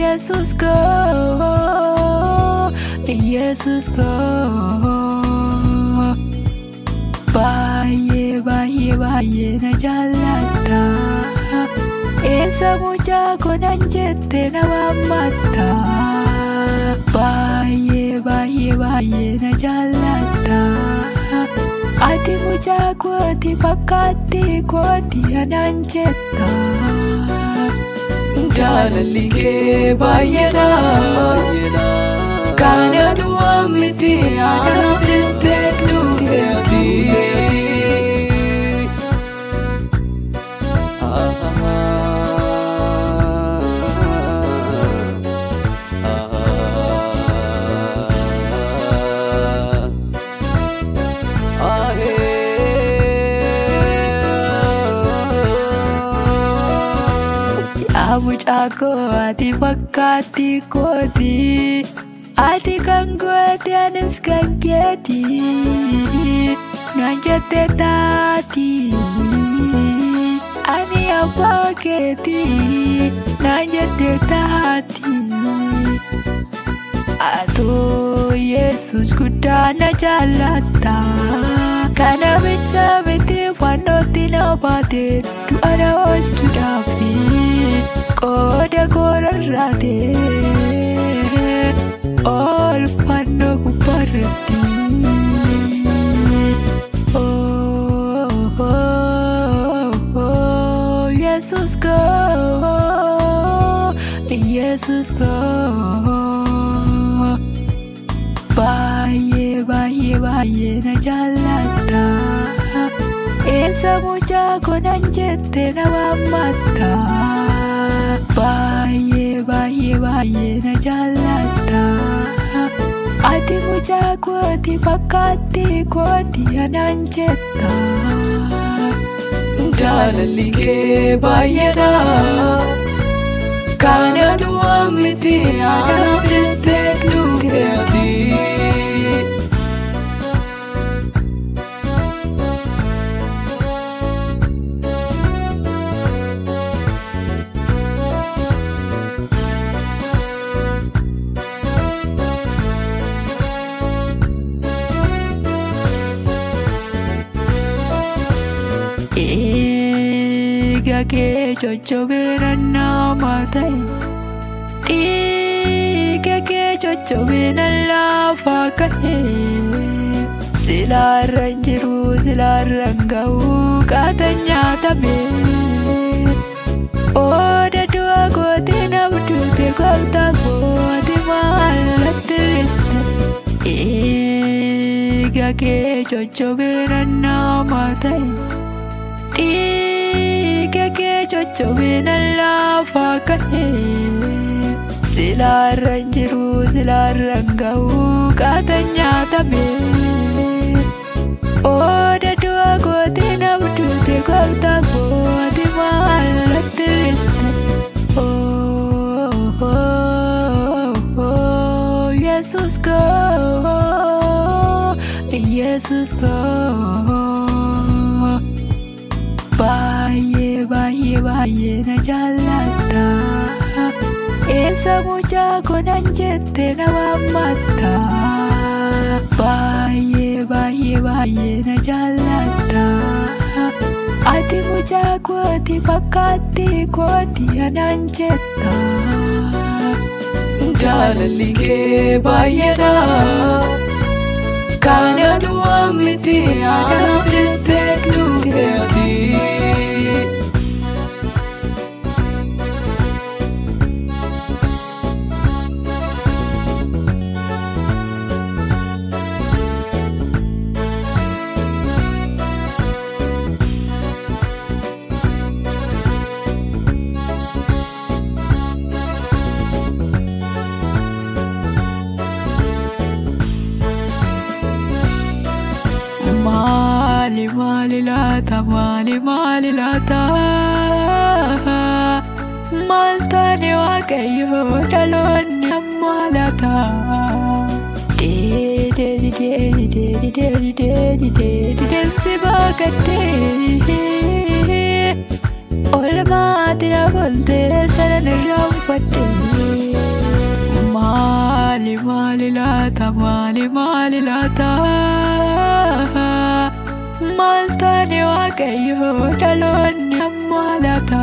Yesus koo, Yesus koo. Baay'ee baay'ee baay'ee na jaallatta. Eessa mucaa koo naan jette na waammatta. Baay'ee baay'ee baay'ee na jaallatta. Ati mucaa kooti fakkaatti kooti anaan jetta. Jaalalli kee baay'eedha. Kana du'a miti anaaf jettee duute ati. Yaa mucaa koo ati fakkaatti kooti. Ati kan kooti anis kan keeti. Naan jette taati. Ani abbaa keeti. Naan jette taati. Atoo Yesus guddaa na jaallatta. Kana bicha miti fannootti na baate du'a na oolchuudhaafi qooda koorarraate ol fannoo gubbaarratti. Oh, oh, oh, Yesus koo, Yesus koo. Baay'ee baay'ee baay'ee na jaallatta. Eessa mucaa koo naan jette na waammatta. Baay'ee baay'ee baay'ee na jaallatta. Ati mucaa kooti fakkaatti kooti anaan jetta. Jaalalli kee baay'eedha. Kana du'a miti anaaf jettee duute ati. Dhiiga kee coccobee nama ta'e. Dhiiga kee coccobee lafa ka'e. Silaarra hin jiru silaarra hin ga'u qaata nyaatame. Ooda du'a kooti namduute gooftaa kooti maallatti riste. Dhiiga kee coccobee nama ta'e. Dhiiga kee coccobee lafa ka'e. Silaarra hin jiru silaarra hin ga'u qaata nyaatame. Ooda du'a kooti namduute gooftaa kooti maallatti riste. Oh, oh, oh, Yesus koo, Yesus koo. Baay'ee baay'ee baay'ee na jaallatta. Eessa mucaa koo naan jette na waammatta. Baay'ee baay'ee baay'ee na jaallatta. Ati mucaa kooti fakkaatti kooti anaan jetta. Jaalalli kee baay'eedha. Kana du'a miti anaaf jettee duute ati. Maali maali laata maali maali laata maal taane waaqayyo dhaloonni ammaa laata. Deemsi baaqattee olmaati na boltee sanan irraanfadhee. Maali maali laata? Maal taane Waaqayyo dhaloonni ammaa laata?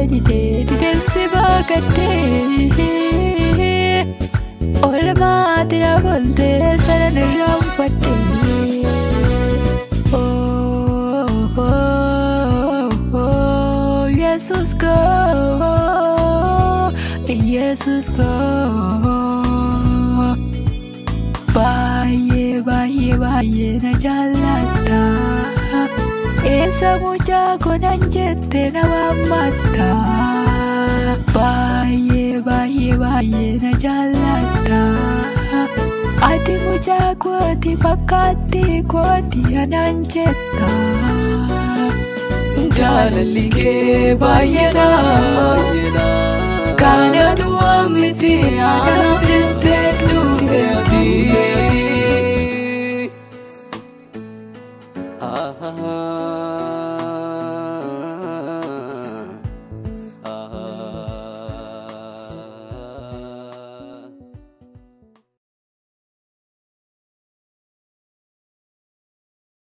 Didee si baaqadhee olmaati na boltee sana irraanfadhee. Yesus koo, Yesus koo. Baay'ee baay'ee baay'ee na jaallatta. Eessa mucaa koo nan jette na waammatta. Baay'ee baay'ee baay'ee na jaallatta. Ati mucaa kooti fakkaatti kooti anaan jetta. Jaalalli kee baay'eedha. Kana duwwaa miti anaaf jettee duute ati.